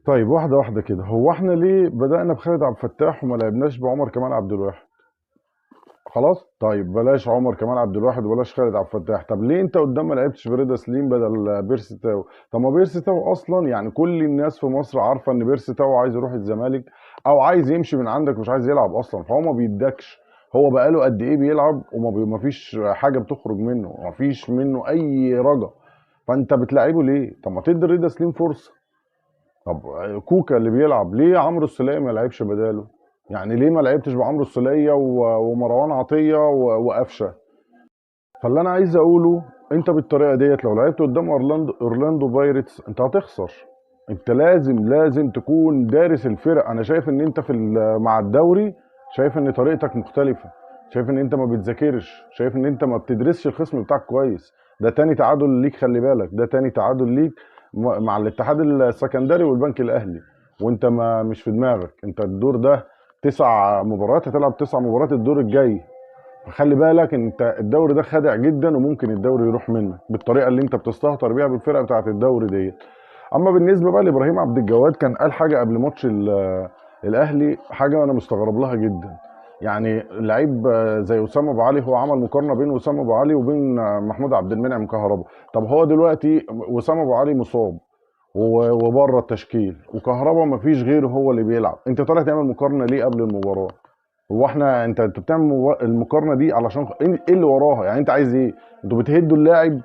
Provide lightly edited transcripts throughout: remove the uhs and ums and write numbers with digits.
طيب واحدة واحدة كده، هو احنا ليه بدأنا بخالد عبد الفتاح وما لعبناش بعمر كمال عبد الواحد؟ خلاص طيب بلاش عمر كمال عبد الواحد وبلاش خالد عبد الفتاح. طب ليه انت قدام ما لعبتش برضا سليم بدل بيرسي تاو؟ طب ما بيرسي تاو اصلا يعني كل الناس في مصر عارفه ان بيرسي تاو عايز يروح الزمالك او عايز يمشي من عندك، مش عايز يلعب اصلا، فهو ما بيدكش. هو بقاله قد ايه بيلعب وما فيش حاجة بتخرج منه، ما فيش منه اي رجا، فانت بتلعبه ليه؟ طب ما تدي رضا سليم فرصة. طب كوكا اللي بيلعب ليه عمرو السوليه ما لعبش بداله؟ يعني ليه ما لعبتش بعمرو السوليه ومروان عطية وقفشه؟ فاللي انا عايز اقوله، انت بالطريقة ديت لو لعبت قدام اورلاندو بايرتس انت هتخسر. انت لازم تكون دارس الفرق. انا شايف ان انت مع الدوري شايف ان طريقتك مختلفة، شايف ان انت ما بتذاكرش، شايف ان انت ما بتدرسش الخصم بتاعك كويس. ده تاني تعادل ليك، خلي بالك، ده تاني تعادل ليك مع الاتحاد السكندري والبنك الاهلي، وانت ما مش في دماغك. انت الدور ده 9 مباريات، هتلعب 9 مباريات الدور الجاي، فخلي بالك انت الدوري ده خادع جدا، وممكن الدوري يروح منك بالطريقة اللي انت بتستهتر بيها بالفرقة بتاعت الدوري ديت. اما بالنسبة بقى لابراهيم عبد الجواد، كان قال حاجة قبل ماتش الاهلي، حاجة انا مستغرب لها جدا. يعني لعيب زي اسامة ابو علي، هو عمل مقارنة بين اسامة ابو علي وبين محمود عبد المنعم كهربا. طب هو دلوقتي وسام ابو علي مصاب وبره التشكيل، وكهربا ما فيش غيره هو اللي بيلعب، انت طالع تعمل مقارنة ليه قبل المباراة؟ هو احنا انت بتعمل المقارنة دي علشان ايه اللي وراها؟ يعني انت عايز ايه؟ انتوا بتهدوا اللاعب،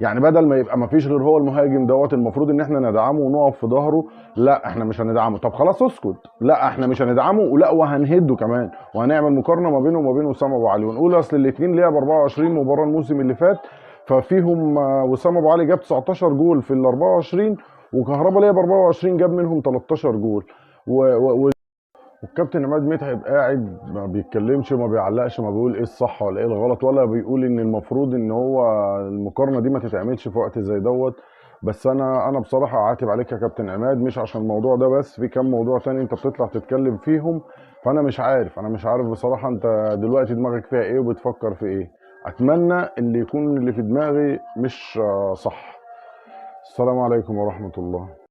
يعني بدل ما يبقى ما فيش غير هو المهاجم دوت المفروض ان احنا ندعمه ونقف في ظهره، لا احنا مش هندعمه. طب خلاص اسكت، لا احنا مش هندعمه ولا وهنهده كمان، وهنعمل مقارنة ما بينه وما بين وسام ابو علي، ونقول اصل الاثنين لعب 24 مباراة الموسم اللي فات، ففيهم وسام ابو علي جاب 19 جول في ال 24، وكهربا لعب 24 جاب منهم 13 جول. والكابتن عماد متعب قاعد ما بيتكلمش وما بيعلقش، ما بيقول ايه الصح ولا ايه الغلط، ولا بيقول ان المفروض ان هو المقارنة دي ما تتعملش في وقت زي دوت. بس انا بصراحة عاتب عليك يا كابتن عماد، مش عشان الموضوع ده بس، في كام موضوع تاني انت بتطلع تتكلم فيهم، فانا مش عارف، انا مش عارف بصراحة انت دلوقتي دماغك فيها ايه وبتفكر في ايه. اتمنى اللي يكون اللي في دماغي مش صح. السلام عليكم ورحمة الله.